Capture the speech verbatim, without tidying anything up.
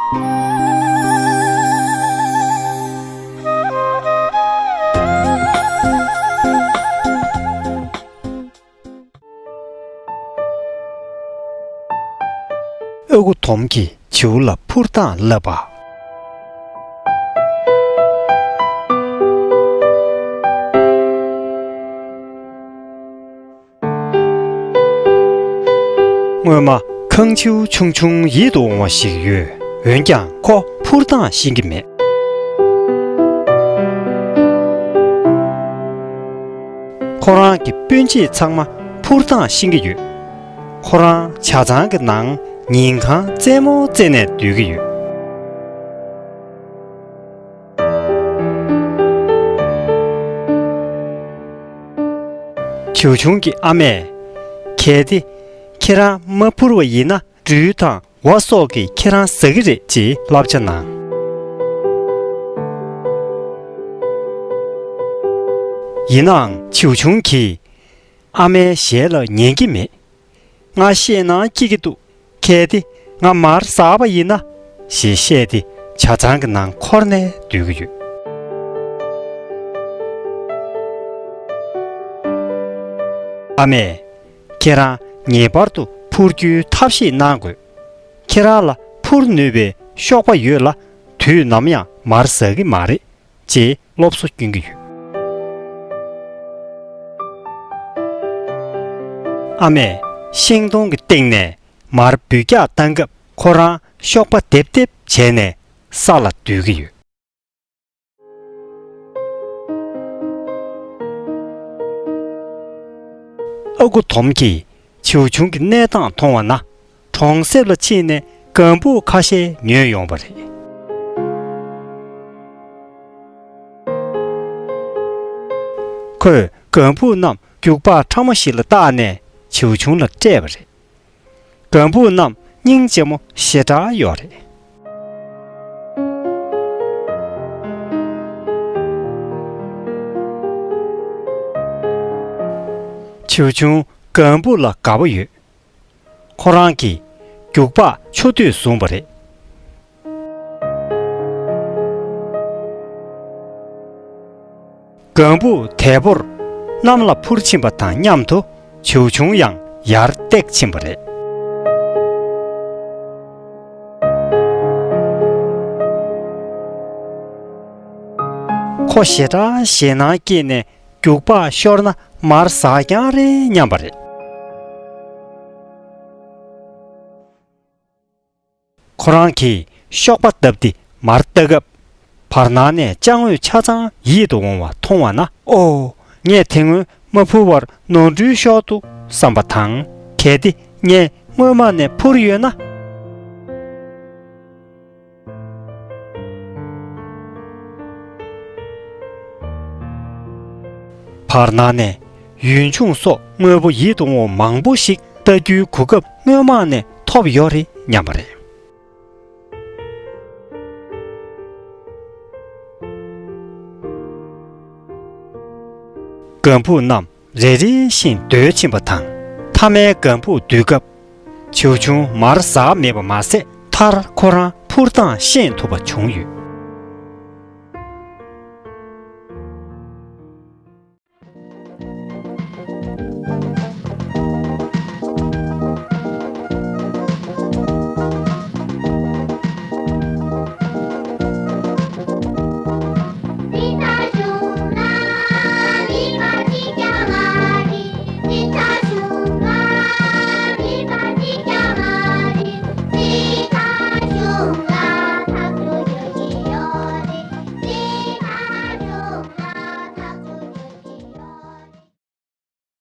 ཨ་ཁུ་དོམ་གྱིས་བྱིའུ་ལ་འཕུར་སྟངས་བསླབ་པ། སྔོན་མ་ཁང་བྱིའུ་ཆུང་ཆུང་ཡིད་དུ་འོང་བ་ཞིག་ཡོད། འོན་ཀྱང་ཁོ་འཕུར་སྟངས་ཤེས་ཀྱི་མེད། ཁོ་རང་གི་སྤུན་མཆེད་ཚང་མ་འཕུར་སྟངས་ཤེས་ཀྱི་ཡོད། ཁོ་རང་ཇ་ཚང་གི་ནང་ཉིན་གང་རྩེད་མོ་རྩེ་ནས་སྡོད་ཀྱི་ཡོད། བྱིའུ་ཆུང་གི་ཨ་མས། གལ་ཏེ་ཁྱེད་རང་མ་འཕུར་བ་ཡིན་ན། སྦྲུལ་དང་ཝ་སོགས་ཀྱིས་ཁྱེད་རང་ཟ་གི་རེད་ཅེས་བསླབ་བྱ་གནང་། ཡིན་ནའང་བྱིའུ་ཆུང་གིས། ཨ་མའི་ཞལ་ལ་ཉན་གྱི་མེད། ང་ཤེད་སྣང་སྐྱེ་གི་འདུག། གལ་ཏེ་ང་མར་ཟགས་པ་ཡིན་ན། ཞེས་བཤད་དེ་ཇ་ཚང་གི་ནང་འཁོར་ནས་སྡོད་ཀྱི་ཡོད། ཨ་མས། ཁྱེད་རང་ངེས་པར་དུ་འཕུར་རྒྱུའི་ཐབས་ཤེས་གནང་དགོས། ཁྱེད་རང་ལ་འཕུར་ནུས་པའི་གཤོག་པ་ཡོད་ལ། དུས་ནམ་ཡང་མར་ཟགས་ཀྱི་མ་རེད། ཅེས་སློབ་གསོ་སྐྱོན་གྱི་ཡོད། ཨ་མས་ཤིང་སྡོང་གི་སྟེང་ནས་མར་འབུད་རྒྱག་བཏང་སྐབས། ཁོ་རང་གཤོག་པ་རྡེབ་རྡེབ་བྱས་ནས་ས་ལ་སྡོད་ཀྱི་ཡོད། ཨ་ཁུ་དོམ་གྱིས་བྱིའུ་ཆུང་གི་གནས་སྟངས་མཐོང་བ་ན། གྲོང་གསེབ་ལ་ཕྱིན་ནས་སྒམ་པོ་ཁ་ཤས་ཉོས་ཡོང་བ་རེད། ཁོས་སྒམ་པོ་རྣམས་རྒྱུག་པ་ཕྲ་མོ་ཞིག་ལ་བཏགས་ནས་བྱིའུ་ཆུང་ལ་སྤྲད་པ་རེད། སྒམ་པོ་རྣམས་སྙིང་རྗེ་མོ་ཞེ་དྲག་ཡོད་རེད། བྱིའུ་ཆུང་སྒམ་པོ་ལ་དགའ་པོ་ཡོད། ཁོ་རང་གིས་རྒྱུག་པ་ཆུ་ཐིགས་བཟུང་བ་རེད། སྒམ་པོ་དལ་པོར་གནམ་ལ་འཕུར་ཕྱིན་པ་དང་མཉམ་དུ་བྱིའུ་ཆུང་ཡང་ཡར་བཏེགས་ཕྱིན་པ་རེད། ཁོ་ཞེ་དྲག་ཞེད་སྣང་སྐྱེས་ནས། རྒྱུག་པ་ཤོར་ན་མར་ཟགས་རྐྱང་རེད་སྙམ་པ་རེད། ཁོ་རང་གིས་གཤོག་པ་བརྡབས་ཏེ་མར་ལྟ་སྐབས། བར་སྣང་ནས་ཅ་དངོས་ཆ་ཚང་ཡིད་དུ་འོང་བ་མཐོང་བ་ན། ཨོ། ངས་དེ་སྔོན་མ་འཕུར་བར་ནོར་འཁྲུལ་ཤོར་འདུག་བསམ་པ་དང་། གལ་ཏེ་ངས་སྔོན་མ་ནས་འཕུར་ཡོད་ན། བར་སྣང་ནས་ཡུལ་ལྗོངས་སོགས་དངོས་པོ་ཡིད་དུ་འོང་བ་མང་པོ་ཞིག་ལྟ་རྒྱུའི་གོ་སྐབས་སྔོན་མ་ནས་ཐོབ་ཡོད་རེད་སྙམ་པ་རེད། སྒམ་པོ་རྣམས་རེ་རེ་བཞིན་སྡོད་ཕྱིན་པ་དང་། མཐའ་མའི་སྒམ་པོ་བསྡུས་སྐབས། བྱིའུ་ཆུང་མར་ཟགས་མེད་པ་མ་ཟད། མཐར་ཁོ་རང་འཕུར་སྟངས་ཤེས་ཐུབ་པ་བྱུང་ཡོད།